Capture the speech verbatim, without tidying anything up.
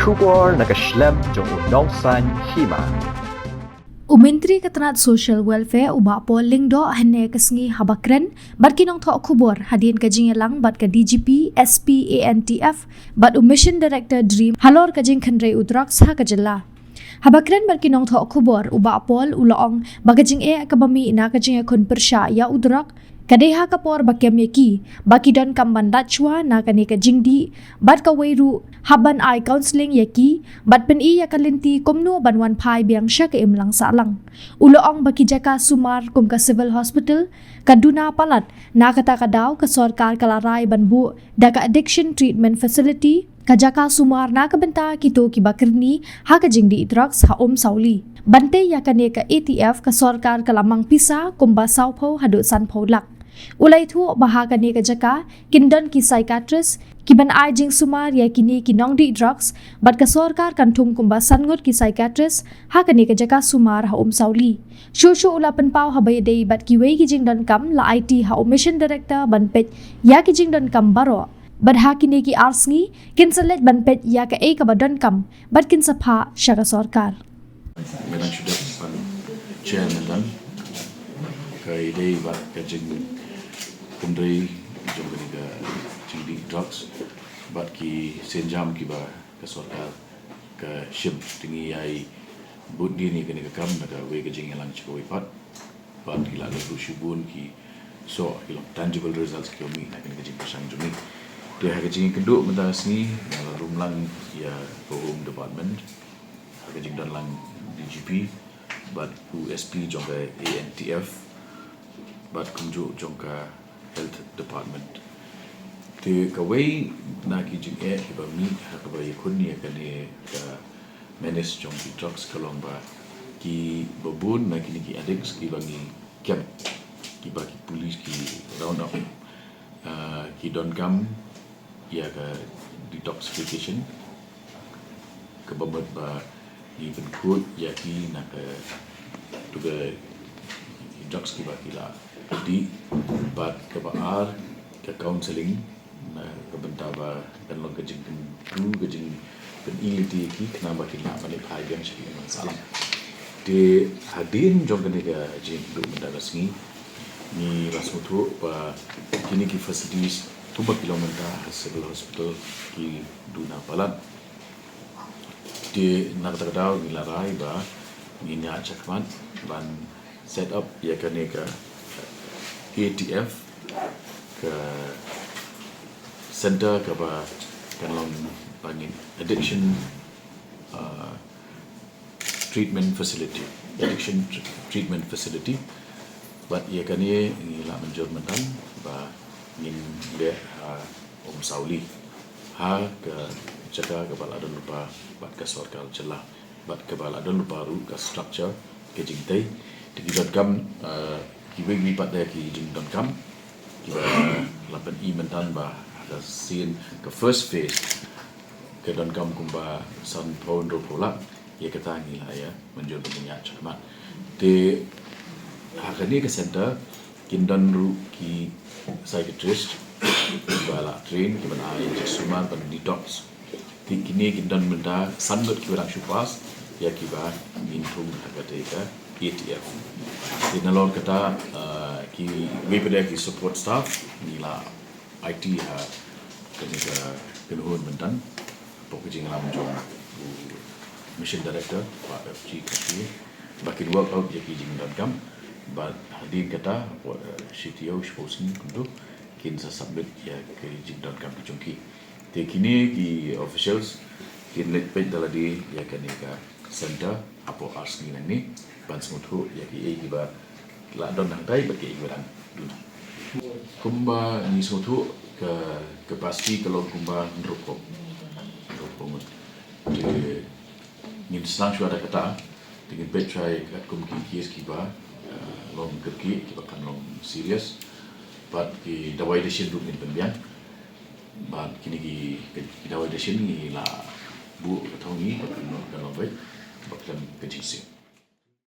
Khubor na ka shlem jong u nongsan hima. U Myntri ka tnat Social Welfare u Bah Paul Lyngdoh hynne ka sngi haba kren bad ki nongthoh khubor hadien ka jingïalang bad ka D G P, S P, A N T F bad u Mission Director DREAM halor ka jingkhynrei u drugs ha ka jylla. Haba kren bad ki nongthoh khubor, u Bah Paul u la ong ba ka jingeh kaba mih na ka jingïakhun pyrshah ïa u drug ka dei ha ka por ba kem ïa ki, ba ki donkam ban lait shuwa na kane ka jingdih bad kawei ruh hap ban ai counselling ïa ki bad pyni ïa ka lynti kumno ban wan phai biang sha ka imlang sahlang. U la ong ba ki jaka sumar kum ka Civil Hospital ka duna palat, na kata ka daw ka sorkar ka la rai ban buh da ka Addiction Treatment Facility, ka jaka sumar na ka bynta kito kiba kyrni ha ka jingdih drugs ha Umsawli. Ban tei ïa kane ka A T F ka sorkar ka la mang pisa kumba sawphew haduh sanphew lak. U la ïathuh ba ha kane ka jaka kin don ki psychiatrist kiban ai jingsumar ïa kine ki nongdih drugs bad ka sorkar kan thung kumba san ngut ki psychiatrist ha kane ka jaka sumar ha Umsawli. Shuh shuh u la pynpaw haba ïadei bad kiwei ki jingdonkam, la aiti ha u Mission Director ban peit ïa ki jingdonkam baroh. Bad ha kine ki ar sngi kin sa leit ban peit ïa kaei kaba donkam bad kin sa phah sha ka sorkar. Mynta shu dep ban chair mynta ka ïadei bad ka jingkhynrei jong kane ka jingdih drugs bad ki sienjam kiba ka sorkar ka shim. Te ngi ïai bud dien ïa kane ka kam na kawei ka jingïalang sha kawei pat. Bad ki la don ruh shibun ki, so, ki long tangible results ki ong mih na kane ka jingpyrshang jong ngi. Te ha ka jingïakynduh mynta ka sngi nga la lum lang ïa ka Home Department, ha ka jingdon lang D G P bad u S P jong ka A N T F bad kumjuh jong ka Health Department. Te kawei na ki jingeh kiba mih ha kaba ïakhun ïa kane ka menace jong ki drugs ka long ba kiba bun na kine ki addicts kiba ngi kem, kiba ki police ki round up, ah, ki donkam ïa ka detoxification, kaba mut ba ngi pynkhuid ïa ki na ka, to ka drugs kiba ki la dih, bad kaba ar ka counselling, na ka bynta ba kan long ka jingkyntu, ka jingpyni lynti ïa ki khnang ba kin lah ban leit phai biang sha ka imlang sahlang. Te hadien jong kane ka jingïakynduh mynta ka sngi ngi la sngewthuh ba kine ki facilities kumba ki long mynta ha Civil Hospital ki duna palat. Te na kata ka daw ngi la rai ba ngin ïaid shakhmat ban set up ïa kane ka A T F, ka center kaba kan long ba ngin addiction, uh, treatment facility, addiction tr-, treatment facility. Bad ïa kane ngi la mynjur mynta ba ngin leh ha Umsawli, ha ka jaka kaba la don lypa bad ka sorkar jylla bad kaba la don lypa ruh ka structure ka jingtei. Te ki donkam, eh, kiwei kiwei pat de ki jingdonkam kiba la pyni mynta ba ha ka sien ka first phase ka donkam kumba sanphew hynriewphew lak. Ïa kata ngi la ïa mynjur ba ngin ïaid shakhmat. Te ha kane ka center kin don ruh ki psychiatrist kiba la train kiban ai jingsumar ban detox. Te kine kin don mynta san ngut kiba dang shu pass ïa kiba ngin thung ha kata ka A T F. Te nalor kata, ah, kiwei pat de ki support staff ngi la aiti ha kane ka kynhun mynta hapoh ka jingïalam jong u Mission Director, Bah F G Kharkhieh, ba kin work out ïa ki jingdonkam bad hadien kata hapoh, eh, shi taïew shiphew sngi kumto kin sa submit ïa ki jingdonkam ki jong ki. Te kine ki officials kin leit peit da lade ïa kane ka center hapoh ar sngi nangne ban sngewthuh ïa kiei kiba la don hangtai bad kiei kiba dang duna. Kumba ngi sngewthuh ka capacity ka long kumba hynriewphew, hynriewphew ngut. Te ngin sdang shuwa da kata, te ngin peit shuwa katkum ki case kiba, eh, long kyrkieh, kiba kan long serious. Bad ki dawai dashin ruh ngin pynbiang. Bad kine ki, ki dawai dashin ngi la buh ka thong ngi ba kan long, kan long beit ba khlem ka jingsih.